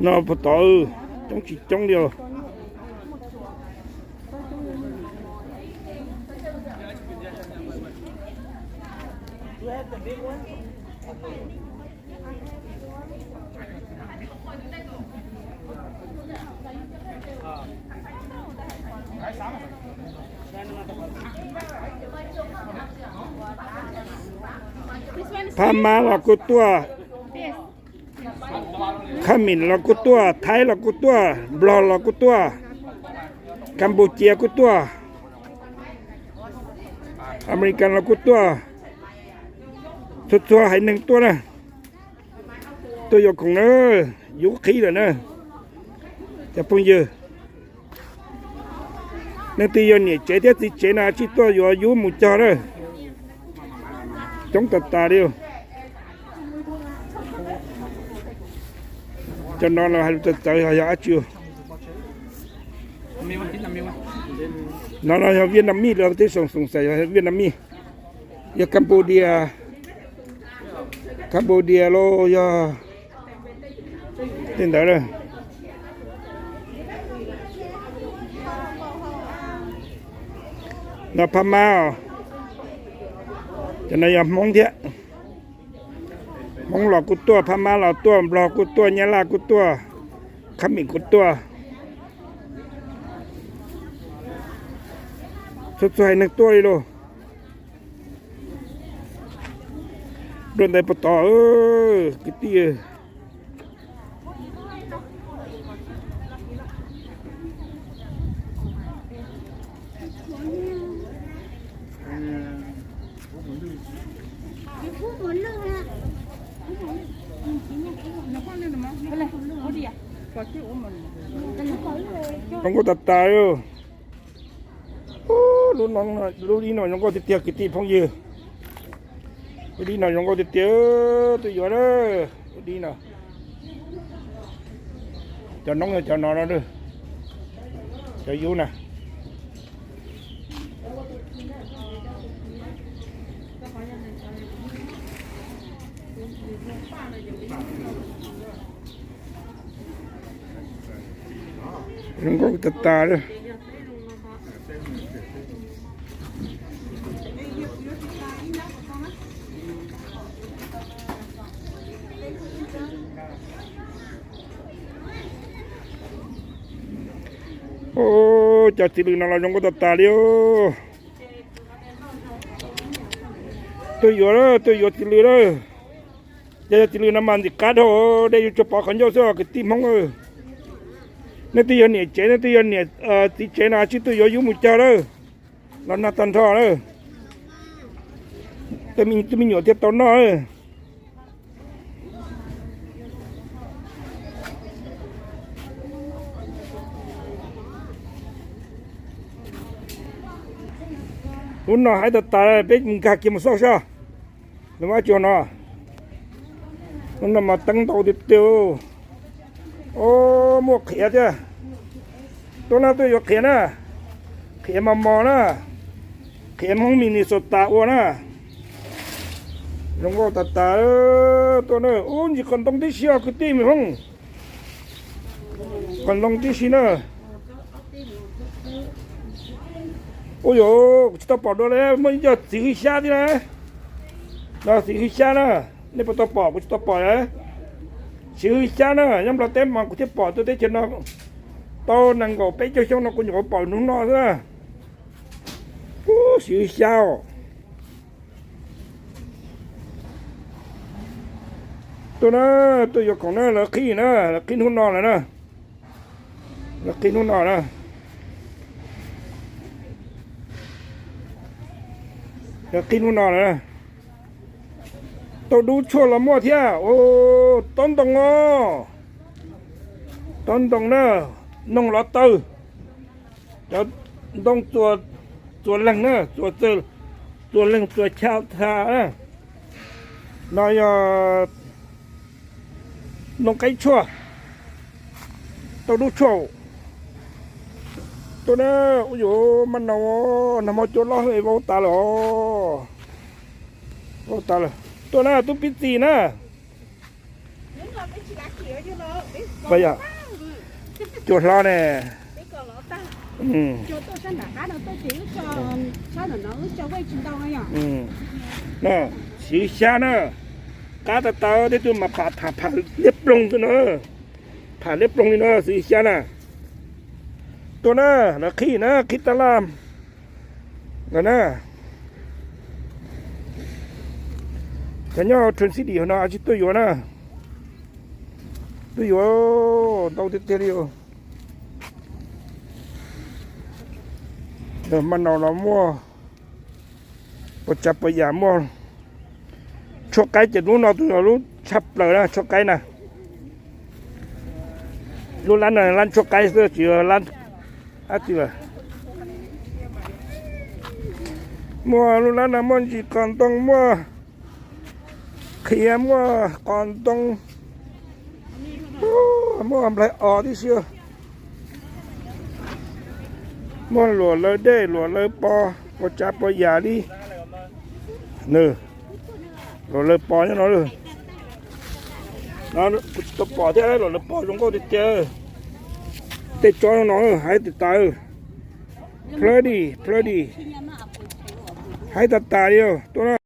No puag tod coob tsis coob li os. Phab Mab los kuj tuaj, Khab Mim los kuj tuaj, Thaib los kuj tuaj, Nplog los kuj tuaj, Kas Pus Cia kuj tuaj, Amelikas los kuj tuaj, txhua txhua haiv neeg tuaj na. Tuaj yuav khoom na, yub qhib lawm na. Cov phooj ywg, nej twg yog niam tsev thiab txiv tsev no tsij tuaj yuav yub mus cog na. Coob tas tas li. Cov no los hais lus txawv txawv yog dab tsi? No no yog Vietnamese los twb xoom xoom xaim yog Vietnamese. Yog Cambodia, Cambodia los yog tej ntawd. No Phab Mab os, cov no yog Hmoob thiab. Hmoob los kuj tuaj, Phab Mab los tuaj, Nplog kuj tuaj, Nyab Laj kuj tuaj, Khab Mim kuj tuaj. Txhua txhua haiv neeg tuaj li lauj. Dua ntais puag tod, kwv tij. Zoo nkauj tas tas li. Lub dib no zoo nkauj tiag tiag kwv tij phooj ywg. Lub dib no zoo nkauj tiag tiag, tuaj yuav lub dib no. Cov noob yog cov no no, cov yub na. Zoo nkauj tas tas li. Cov txiv lws no los zoo nkauj tas tas li. Tuaj yuav, tuaj yuav txiv lws lawm. Yog, yog txiv lws no mas ntxim qab dhau, dej yuav tsum pov qhov ncauj xwb os kwv tij Hmoob. Nej twg yog niam tsev, nej twg yog niam txiv tsev no tsij tuaj yuav yub mus cog lawm, los nag tag nrho lawm. Tej me nyuam thiaj tau noj. Lub no haib tas tas, peb mus nkag kiag mus xauj saib. Lub ab tsuag no, lub no mas teeb ntau tiag tiag. Muaj qhiav thiab. Tuaj na, tuaj yuav qhiav na. Qhiav mos mos na. Qhiav Hmoob Minnesota ua na. Zoo nkauj tas tas. Tuaj na, ub, ntsis qos ntoo tib si os kwv tij Hmoob. Qos ntoo tib si na. Ua yuav, kuv tsis tau pom dua li, muaj ib co txiv hwj xyab thiab na. No txiv hwj xyab na, nej puas tau pom? Kuv tsis tau pom. Txiv hwj xyab na, nyob Nplog teb mas kuv thiaj pom, tuaj teb chaws no tau nees nkaum peb caug xyoo no kuv nyuam qhuav pom hnub no xwb. Ub, txiv hwj xyab os. Tuaj na, tuaj yuav khoom na, lawv qhib na, lawv qhib hnub no lawm na. Lawv qhib hnub no na. Lawv qhib hnub no lawm na. Tau dub tshuaj los muaj thiab. Tob ntoo os. Tob ntoo na, noog lov tawg. Cov ntoo txuas leeg na, txuas leeg txuas chaw tha na. No yog ntoo qaib tshuaj, tau dub tshuaj. Tuaj na, ub yuav maj nau, nag hmo cua loj heev vau tas lawm os. Vau tas lawm. Tuaj na tub Pib Txi na. Cua hlob ne. Xyov xyab na, qab tau tau tej tug mas pham tham pham liab ploog xwb no, pham liab ploog li no xyov xyab na. Tuaj na, lawv qhib na, qhib tab laj no na. Cov nyob Twin City no tsis tuaj yuav na, tuaj yuav ntau tiag tiag li. Mas no los muaj puas tsav puas yam muaj. Tshuaj qaib ces lub no tus yog lub tshaj plaws na, tshuaj qaib na. Lub lab no lab tshuaj qaib xwb tsis yog lab dab tsi lawm. Muaj lub lab no muaj ntsis qos ntoo, muaj qhiav, muaj qos ntoo, muaj nplaig os tib si. Muaj luam lawv dej luam lawv pos puas tsav puas yam li. Luam lawv pos nyob no. Tsis tau pom thiab, luam lawv pos zoo nkauj tiag tiag. Tej tsob no no hais tias tas, pretty pretty, hais tas tas li tuaj na.